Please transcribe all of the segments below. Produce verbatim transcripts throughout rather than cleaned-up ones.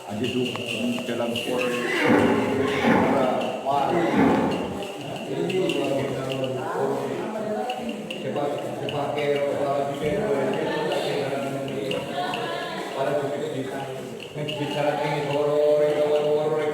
Aja dukung jalan keluar. Coba, coba ke para bicara ini, para bicara ini, bicara ini, horor, horor, horor, horor.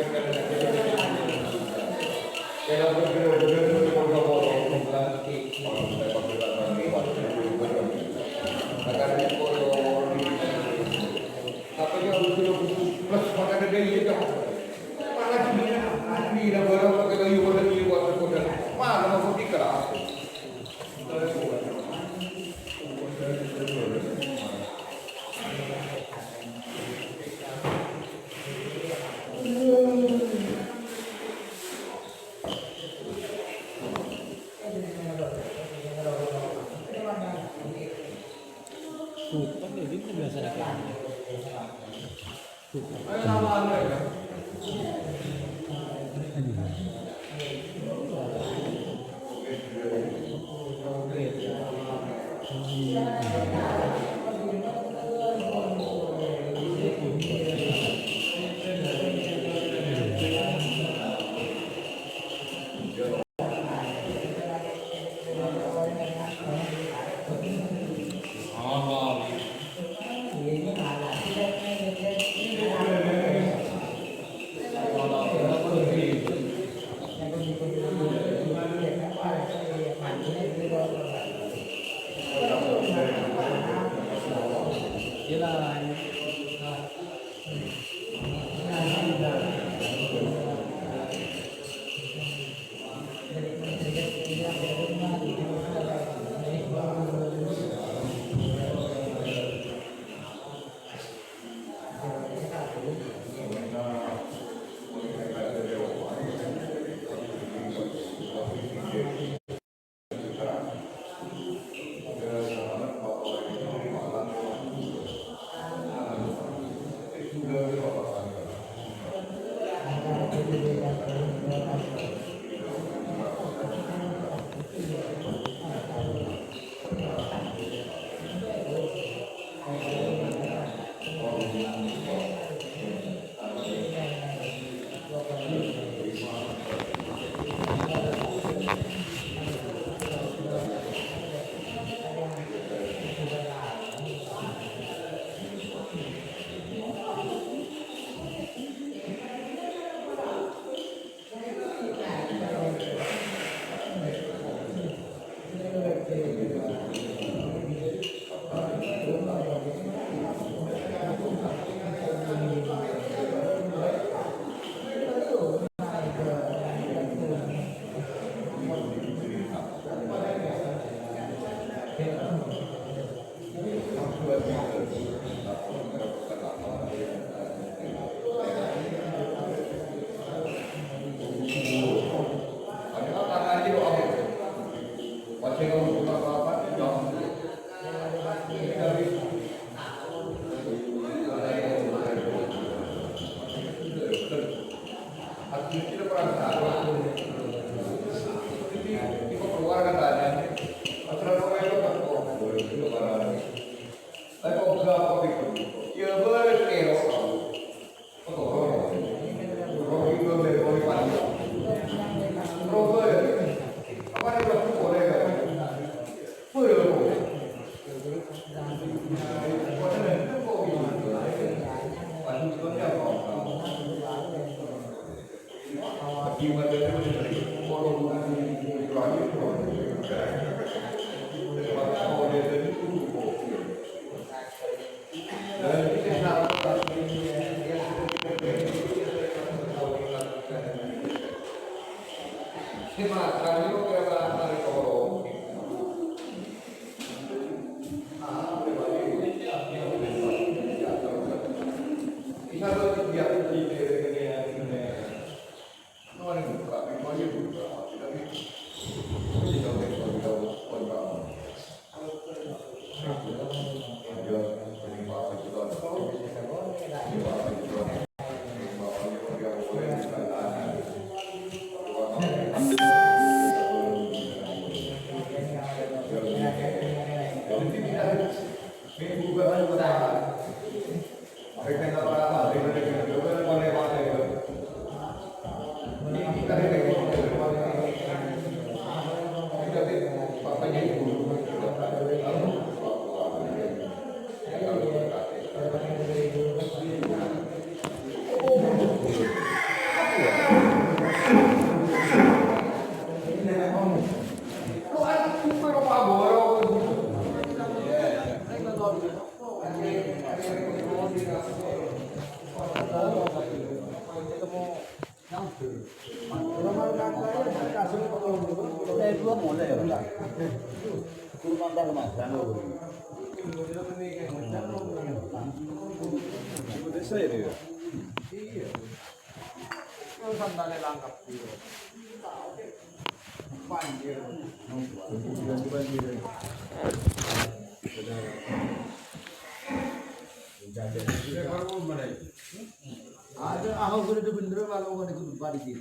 Ada ahok udah bener malah mau ada kudu balik diri.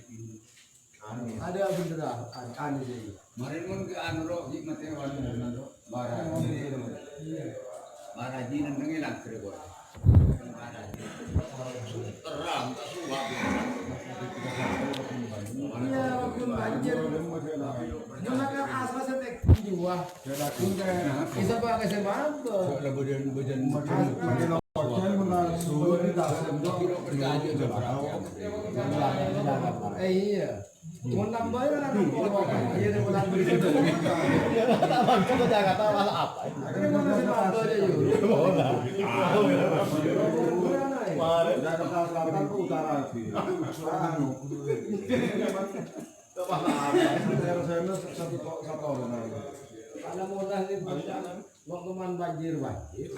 Ada bener ahok, ada sih. Mare mon ke anu ro, di mate wan anu ro. Maraji. Maraji neng ngelang kere kok. Terang, tak suwak. Iya, waktu banjir. Cuma kan asma setek jiwa. Bisa pakai semampu. Iya. Mau nambah ya, kan? Iya, dia mau nambah. Iya, tak mampu ke Jakarta, malah apa? Ini mau ngasih nambah aja, yuk. Jakarta Selatan ke utara, sih. Anu. Daerah sana satu, satu orang. Karena modal ini banyak, mau kemana banjir, banjir.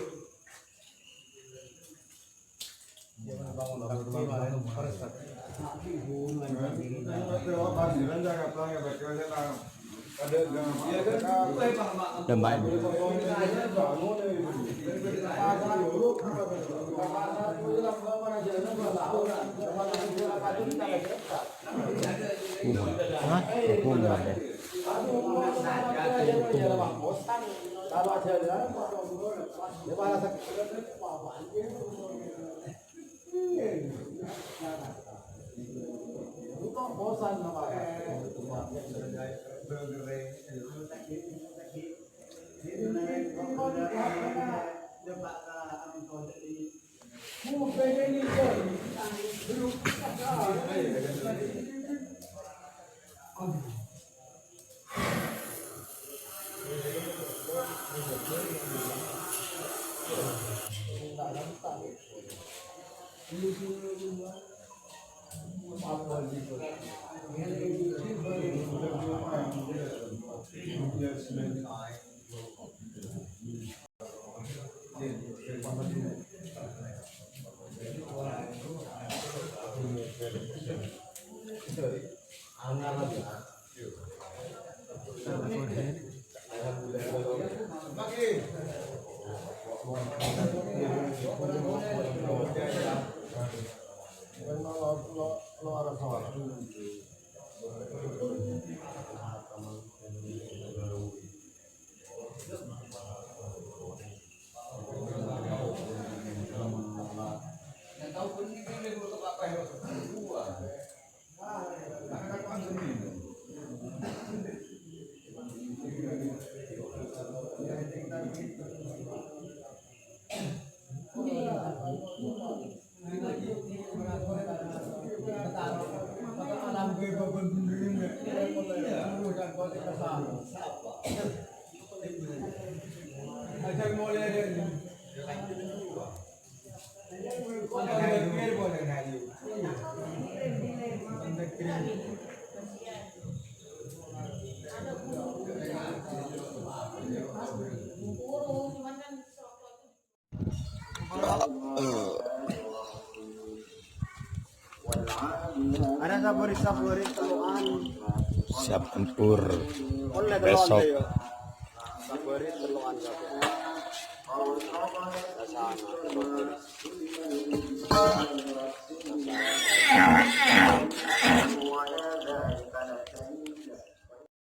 Hah? Hukum lah, ya. Ada sabori-sabori tello'an. Siap tempur. Olle tello'an besok. Sabori tello'an kabeh. Rasana tello'an.